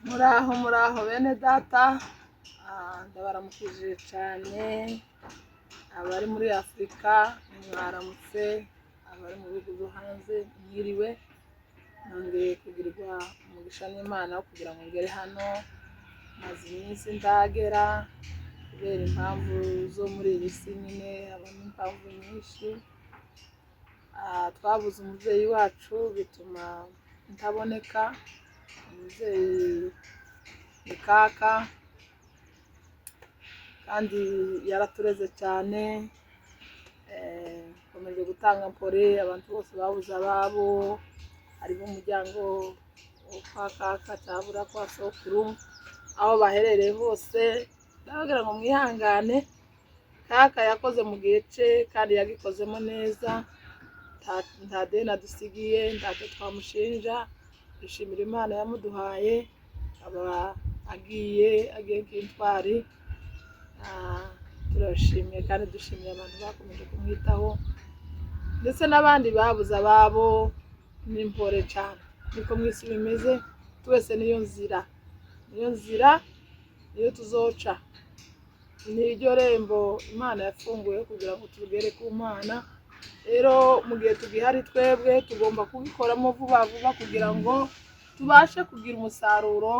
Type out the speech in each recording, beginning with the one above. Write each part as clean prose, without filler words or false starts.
Muraho muraho bene data, ndabaramukije cyane abari muri Afurika mwaramutse, abari mu bihugu byo hanze mwiriwe. Nongeye kugirirwa umugisha n'Imana wo kugira ngo ngere hano. Maze iminsi ndagera kubera impamvu zo muri iyi si nyine, habamo impamvu nyinshi. Twabuze umubyeyi wacu bituma ntaboneka. Umubyeyi ni kaka kandi yaratureze cyane. Nkomeje gutanga mpore abantu bose babuze ababo, harimo umuryango wo kwa kaka cyabura kwa sokuru, aho baherereye hose ndababwira ngo mwihangane. Kaka yakoze mu gihe cye kandi yagikozemo neza, nta deni adusigiye, ntacyo twamushinja. Dushimira Imana yamuduhaye, aba agiye nk'intwari. Turabashimiye kandi dushimiye abantu bakomeje kumwitaho, ndetse n'abandi babuze ababo n'impore cyane. Niko mu isi bimeze, twese niyo nzira, niyo nzira, niyo tuzoca, niryo rembo Imana yafunguye kugira ngo tugere ku Mana. Rero mu gihe tugihari twebwe tugomba kubikoramo vuba vuba kugira ngo tubashe kugira umusaruro,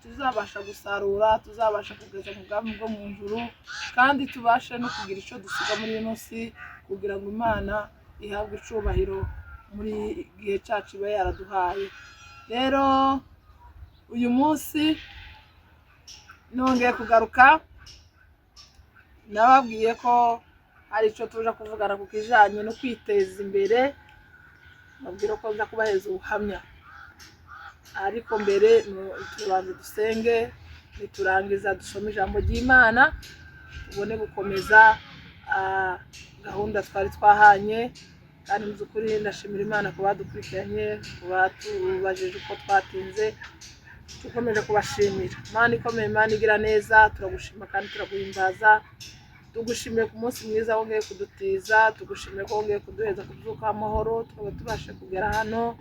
tuzabasha gusarura, tuzabasha kugeza mu bwami bwo mu ijuru, kandi tubashe no kugira icyo dusiga muri ino si kugira ngo Imana ihabwe icubahiro muri gihe cyacu iba yaraduhaye. Rero uyu munsi nongeye kugaruka, nababwiye ko hari icyo tuja kuvugana ku kijanye no kwiteza imbere, babwira ko nza kubaheza ubuhamya. Ariko mbere tubanze dusenge, niturangiza dusome ijambo ry'Imana tubone gukomeza gahunda twari twahanye. Kandi mu by'ukuri ndashimira Imana ku badukurikiranye, ku batubajije uko twatinze, dukomeje kubashimira. Imana ikomeye, Imana igira neza, turagushima kandi turaguhimbaza. Tugushimiye ku munsi mwiza wongeye kudutiza, tugushimiye ko wongeye kuduheza kubyuka amahoro, tukaba tubashe kugera hano.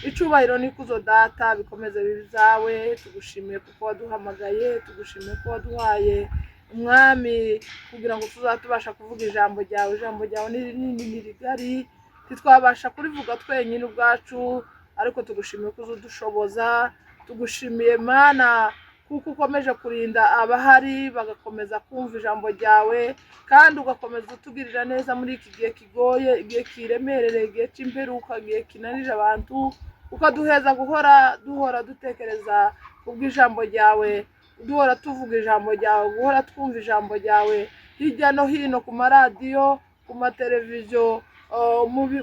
Icubahiro n'ikuzo Data bikomeze bibe ibyawe. Tugushimiye kuko waduhamagaye, tugushimiye ko waduhaye umwami kugira ngo tuzaba tubasha kuvuga ijambo ryawe. Ijambo ryawe ni rinini, ni rigari, ntitwabasha kurivuga twenyine ubwacu, ariko tugushimiye ko uzudushoboza. Tugushimiye Mana kuko ukomeje kurinda abahari bagakomeza kumva ijambo ryawe, kandi ugakomeza utugirira neza muri iki gihe kigoye, igihe kiremerereye, igihe cy'imperuka, igihe kinanije abantu, ukaduheza guhora duhora dutekereza kubw'ijambo ryawe, duhora tuvuga ijambo ryawe, guhora twumva ijambo ryawe hirya no hino ku maradiyo, ku mateleviziyo,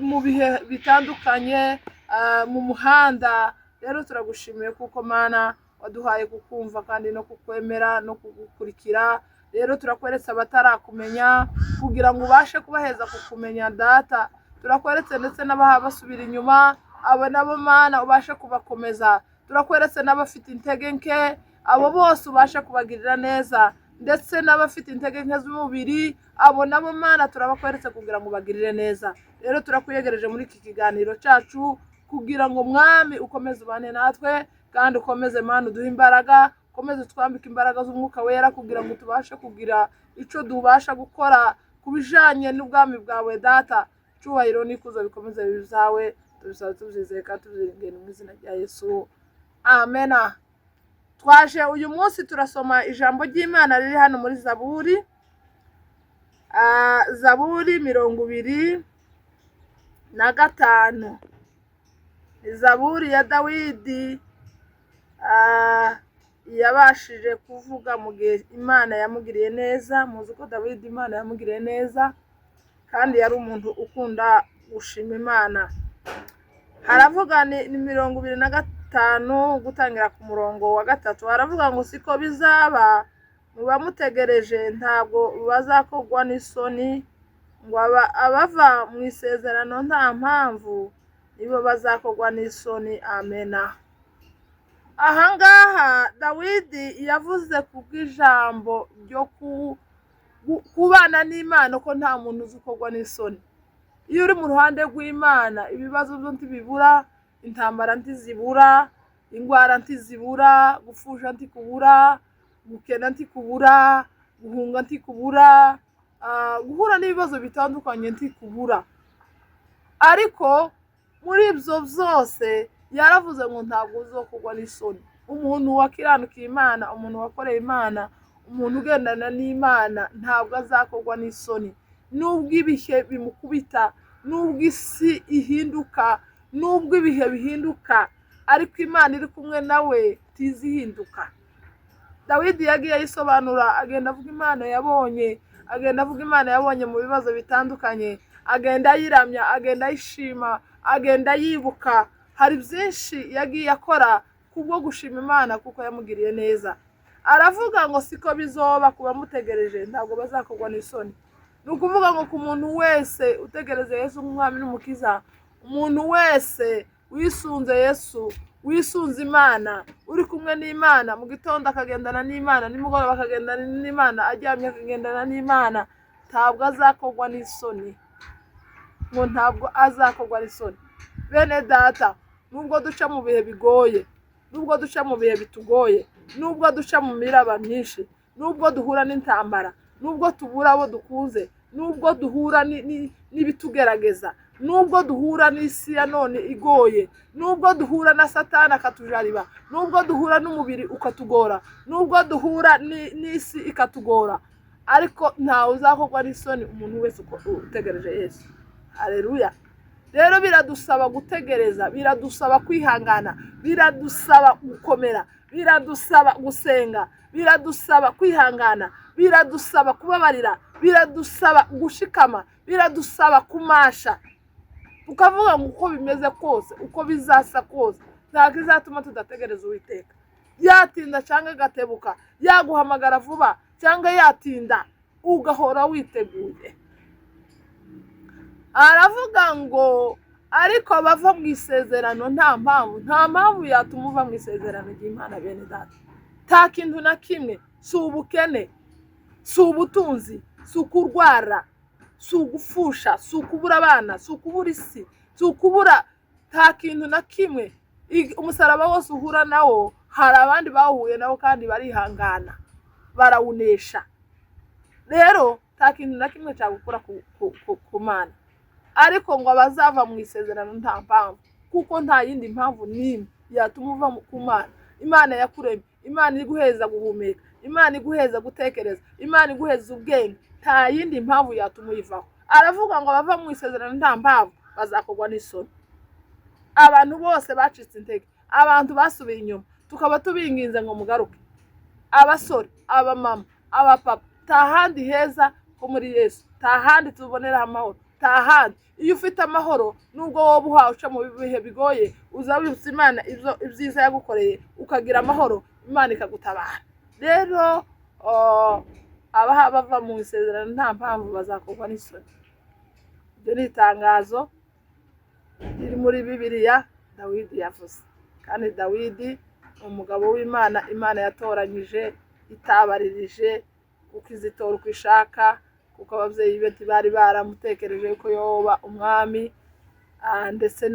mu bihe bitandukanye, mu muhanda. Rero turagushimiye kuko Mana waduhaye kukumva kandi no kukwemera no kugukurikira. Rero turakweretse abatarakumenya kugira ngo ubashe kubaheza kukumenya Data. Turakweretse ndetse n'abaha basubira inyuma, abo nabo Mana ubashe kubakomeza. Turakweretse n'abafite intege nke, abo bose ubashe kubagirira neza, ndetse n'abafite intege nke z'umubiri, abo nabo Mana turabakweretse kugira ngo ubagirire neza. Rero turakwiyegereje muri iki kiganiro cyacu kugira ngo Mwami ukomeze ubane natwe, kandi ukomeze Mana uduhe imbaraga, ukomeze utwambike imbaraga z'umwuka wera kugira ngo tubashe kugira icyo tubasha gukora ku bijanye n'ubwami bwawe Data. Icyubahiro n'ikuzo bikomeze bibe ibyawe, tubisaba tubyizeye kandi tubyiringiye mu izina rya Yesu, amena. Twaje uyu munsi turasoma ijambo ry'Imana riri hano muri Zaburi, Zaburi 25. Ni Zaburi ya Dawidi, yabashije kuvuga mu gihe Imana yamugiriye neza. Muzi ko Dawidi Imana yamugiriye neza, kandi yari umuntu ukunda gushima Imana. Haravuga ni 25 gutangira ku murongo wa 3, haravuga ngo siko bizaba mu bamutegereje, ntabwo bazakogwa n'isoni, ngo abava mu isezerano nta mpamvu nibo bazakogwa n'isoni. Amena. Ahangaha Dawidi yavuze kubw'ijambo ryo kubana n'Imana ko nta muntu uzi ukogwa n'isoni. Iyo uri mu ruhande rw'Imana ibibazo byo ntibibura, intambara ntizibura, Indwara ntizibura, gupfusha ntikubura, gukena ntikubura, guhunga ntikubura, guhura n'ibibazo bitandukanye ntikubura. Ariko muri ibyo byose yaravuze ngo ntabwo uzokugwa n'isoni. Umuntu wakiranukiye Imana, umuntu wakoreye Imana, umuntu ugendana n'Imana ntabwo azakogwa n'isoni. Nubwo ibihe bimukubita, nubwo isi ihinduka, nubwo ibihe bihinduka, ariko Imana iri kumwe nawe ntizihinduka. Dawidi yagiye ayisobanura, agenda avuga Imana yabonye, agenda avuga Imana yabonye mu bibazo bitandukanye, agenda ayiramya, agenda ayishima, agenda yibuka. Hari byinshi yagiye akora kubwo gushima Imana kuko yamugiriye neza. Aravuga ngo siko bizoba ku bamutegereje, ntabwo bazakorwa n'isoni. Ni ukuvuga ngo ku muntu wese utegereze Yesu nk'umwami n'umukiza, umuntu wese wisunze Yesu, wisunze Imana, uri kumwe n'Imana, mu gitondo akagendana n'Imana, nimugoroba akagendana n'Imana, aryamye akagendana n'Imana, ntabwo azakorwa n'isoni. Ngo ntabwo azakorwa n'isoni. Bene data, nubwo duca mu bihe bigoye, nubwo duca mu bihe bitugoye, nubwo duca mu miraba myinshi, nubwo duhura n'intambara, nubwo tubura abo dukunze, nubwo duhura n'ibitugerageza, nubwo duhura n'isi ya none igoye, nubwo duhura na Satani akatujariba, nubwo duhura n'umubiri ukatugora, nubwo duhura n'isi ikatugora, ariko ntawe uzakorwa n'isoni umuntu wese utegereje Yesu. Haleluya. Rero biradusaba gutegereza, biradusaba kwihangana, biradusaba gukomera, biradusaba gusenga, biradusaba kwihangana, biradusaba kubabarira, biradusaba gushikama, biradusaba kumasha. Tukavuga ngo uko bimeze kose, uko bizasa kose, ntabwo izatuma tudategereza Uwiteka. Yatinda cyangwa agatebuka, yaguhamagara vuba cyangwa yatinda, ugahora witeguye. Aravuga ngo ariko abava mu isezerano nta mpamvu, nta mpamvu yatuma uva mu isezerano ry'Imana bene data. Nta kintu na kimwe, si ubukene, si ubutunzi, si ukurwara, si ugupfusha, si ukubura abana, si ukubura isi, si ukubura, nta kintu na kimwe. Umusaraba wose uhura nawo, hari abandi bahuye nawo kandi barihangana, barawunesha. Rero nta kintu na kimwe cyagukura ku Mana. Ariko ngo abazava mu isezerano nta mpamvu, kuko nta yindi mpamvu n'imwe yatuma uva ku Mana. Imana yakuremye, Imana iguheza guhumeka, Imana iguheza gutekereza, Imana iguheza ubwenge, nta yindi mpamvu yatuma uyivaho. Aravuga ngo abava mu isezerano nta mpamvu bazakorwa n'isoni. Abantu bose bacitse intege, abantu basubiye inyuma, tukaba tubinginze ngo mugaruke. Abasore, abamama, abapapa, nta handi heza ho muri Yesu, nta handi tuboneraho amahoro, nta handi. Iyo ufite amahoro, nubwo wowe uhawe uca mu bihe bigoye, uza wibutsa Imana ibyiza yagukoreye, ukagira amahoro, Imana ikagutabara. Rero abaha bava mu isezerano nta mpamvu bazakorwa n'isoni. Iryo ni itangazo riri muri Bibiliya Dawidi yavuze. Kandi Dawidi ni umugabo w'Imana, Imana yatoranyije, itabaririje, kuko izitora uko ishaka, kuko ababyeyi be ntibari baramutekereje ko yoba umwami, ndetse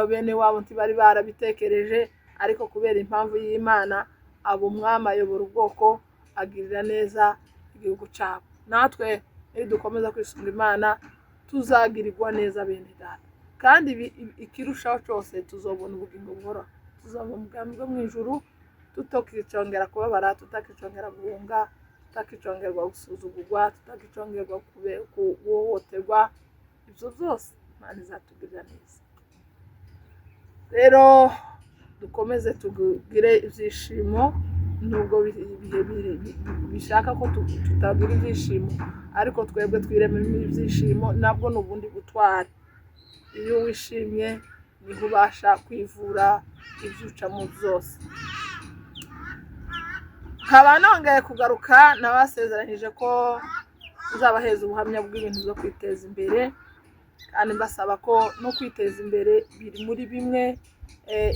bene wabo ntibari barabitekereje, ariko kubera impamvu y'Imana aba umwami, ayobora ubwoko, agirira neza igihugu cyabo. Natwe nidukomeza kwisunga Imana tuzagirirwa neza bene data. Kandi ikirushaho cyose tuzobona ubugingo buhoraho, tuzaba mu bwami bwo mu ijuru, tutakicongera kubabara, tutakicongera guhunga, tutakicongerwa gusuzugurwa, tutakicongerwa guhohoterwa. Ibyo byose Imana izatugirira neza. Rero dukomeze tugire ibyishimo, nubwo ibihe bishaka ko tutagira ibyishimo, ariko twebwe twirememo ibyishimo, nabwo ni ubundi butwari. Iyo wishimye niho ubasha kwivura ibyo ucamo byose. Nkaba nongeye kugaruka, nabasezeranyije ko nzabaheza ubuhamya bw'ibintu byo kwiteza imbere, kandi mbasaba ko no kwiteza imbere biri muri bimwe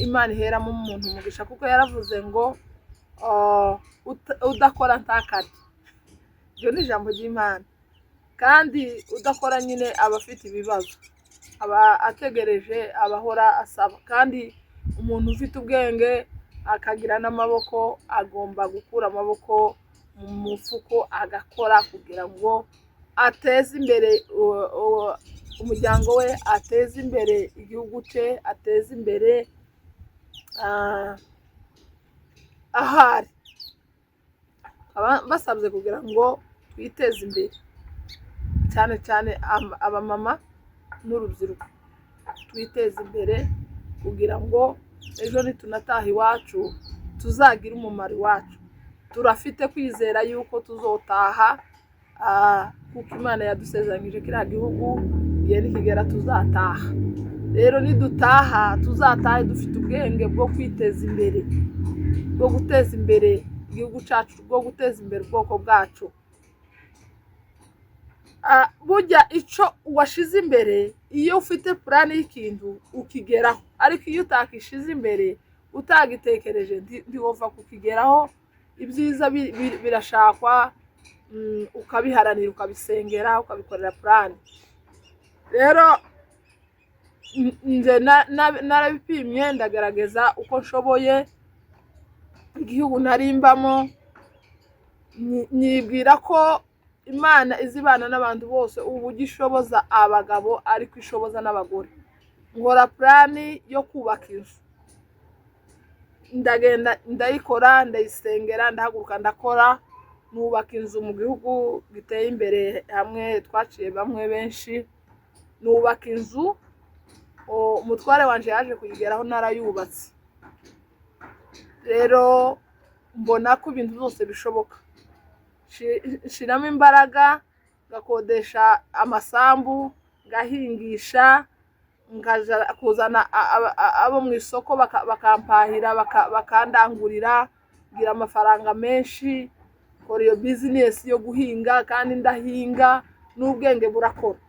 Imana iheramo umuntu umugisha, kuko yaravuze ngo udakora ntakarye. Iryo ni ijambo ry'Imana. Kandi udakora nyine aba afite ibibazo, aba ategereje, abahora asaba. Kandi umuntu ufite ubwenge akagira n'amaboko, agomba gukura amaboko mu mufuko agakora kugira ngo ateze imbere umuryango we, ateze imbere igihugu cye, ateze imbere ahari. Basabye kugira ngo twiteze imbere, cyane cyane abamama n'urubyiruko, twiteze imbere kugira ngo ejo nitunataha iwacu tuzagire umumaro iwacu. Turafite kwizera yuko tuzotaha, kuko Imana yadusezeranyije kiriya gihugu, igihe nikigera tuzataha. Rero nidutaha tuzatahe dufite ubwenge bwo kwiteza imbere, bwo guteza imbere igihugu cyacu, bwo guteza imbere ubwoko bwacu. Burya icyo washize imbere, iyo ufite plan y'ikintu ukigeraho, ariko iyo utakishize imbere, utagitekereje, ntiwopfa kukigeraho. Ibyiza birashakwa, ukabiharanira, ukabisengera, ukabikorera plan. Rero nje narabipimye, ndagerageza uko nshoboye. Igihugu narimbamo, nibwira ko Imana izibana n'abantu bose, ubu ujya ishoboza abagabo ariko ishoboza n'abagore. Nkora plan yo kubaka inzu, ndagenda ndayikora, ndayisengera, ndahaguruka ndakora, nubaka inzu mu gihugu giteye imbere hamwe twaciye bamwe benshi. Nubaka inzu, umutware wanje yaje kuyigeraho narayubatse. Rero mbona ko ibintu byose bishoboka. Nshiramo imbaraga, ngakodesha amasambu, ngahingisha, nkaja kuzana abo mu isoko bakampahira, bakandangurira, ngira amafaranga menshi. Nkora iyo business yo guhinga, kandi ndahinga n'ubwenge burakora.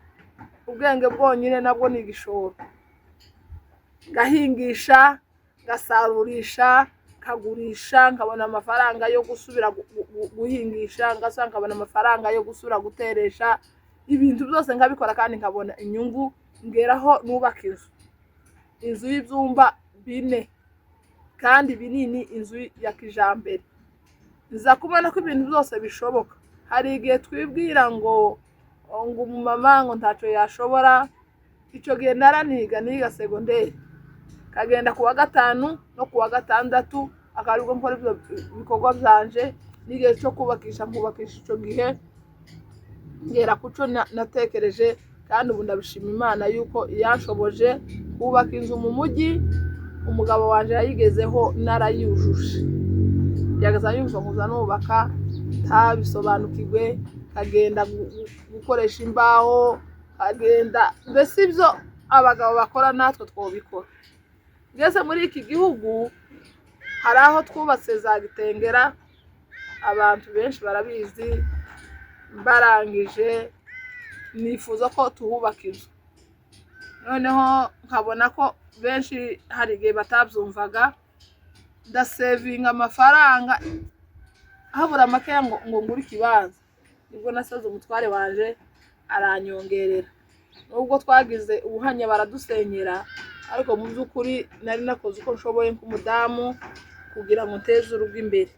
Ubwenge bwonyine nabwo ni igishoro. Ngahingisha, ngasarurisha, nkagurisha, nkabona amafaranga yo gusubira guhingisha, ngasubira nkabona amafaranga yo gusubira guteresha. Ibintu byose nkabikora kandi nkabona inyungu. Ngeraho nubaka inzu, inzu y'ibyumba 4 kandi binini, inzu ya kijambere. Nza kubona ko ibintu byose bishoboka. Hari igihe twibwira ngo umumama ngo ntacyo yashobora. Icyo gihe naraniga, niga segonderi, kagenda ku wa gatanu no ku wa gatandatu, akaba aribwo nkora ibyo bikorwa byanje. N'igihe cyo kubakisha nkubakisha. Icyo gihe ngera ku cyo natekereje, kandi ubu ndabishima Imana yuko yanshoboje kubaka inzu mu mujyi. Umugabo wanjye yayigezeho narayujuje. Yagaza yumva nkuza nubaka ntabisobanukirwe, kagenda gukoresha imbaho, kagenda mbese ibyo abagabo bakora natwe twobikora. Ngeze muri iki gihugu hari aho twubatse za Gitengera, abantu benshi barabizi. Barangije nifuza ko tuhubaka inzu, noneho nkabona ko benshi hari igihe batabyumvaga. Ndasevinga amafaranga, habura makeya ngo ngure ikibanza. Nibwo nasaze umutware wanje aranyongerera, nubwo twagize ubuhanya baradusenyera, ariko mu by'ukuri nari nakoze uko nshoboye nk'umudamu kugira ngo nteze urugo imbere.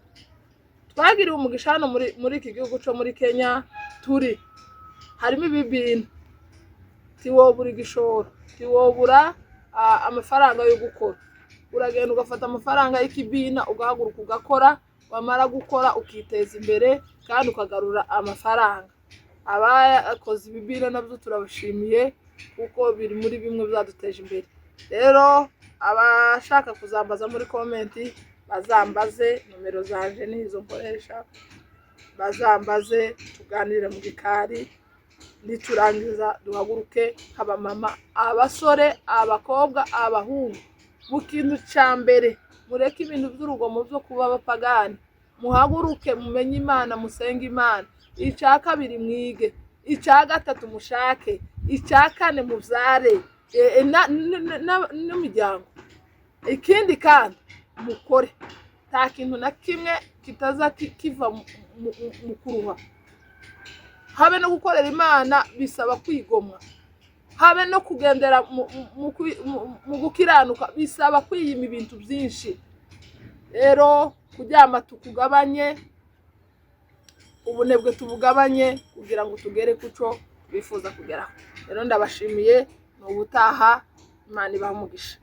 Twagiriwe umugisha hano muri iki gihugu cyo muri Kenya turi, harimo ibi bintu: tiwobura igishoro, tiwobura amafaranga yo gukora. Uragenda ugafata amafaranga y'ikibina, ugahaguruka ugakora, wamara gukora ukiteza imbere kandi ukagarura amafaranga. Abakoze ibibina nabyo turabashimiye, kuko biri muri bimwe byaduteje imbere. Rero abashaka kuzambaza muri comment bazambaze, nomero zanje nizo nkoresha, bazambaze tuganire mu gikari. Niturangiza duhaguruke nk'abamama, abasore, abakobwa, abahungu. Mu kintu cya mbere, mureke ibintu by'urugomo byo kuba abapagani, muhaguruke mumenye Imana, musenge Imana. Icya kabiri mwige, icya gatatu mushake, icya kane mubyare n'imiryango. Ikindi kandi mukore, nta kintu na kimwe kitaza kiva mu kuruha. Habe no gukorera Imana bisaba kwigomwa, habe no kugendera mu gukiranuka bisaba kwiyima ibintu byinshi. Rero kuryama tukugabanye, ubunebwe tubugabanye, kugira ngo tugere ku cyo twifuza kugeraho. Rero ndabashimiye, ni ubutaha. Imana ibaha umugisha.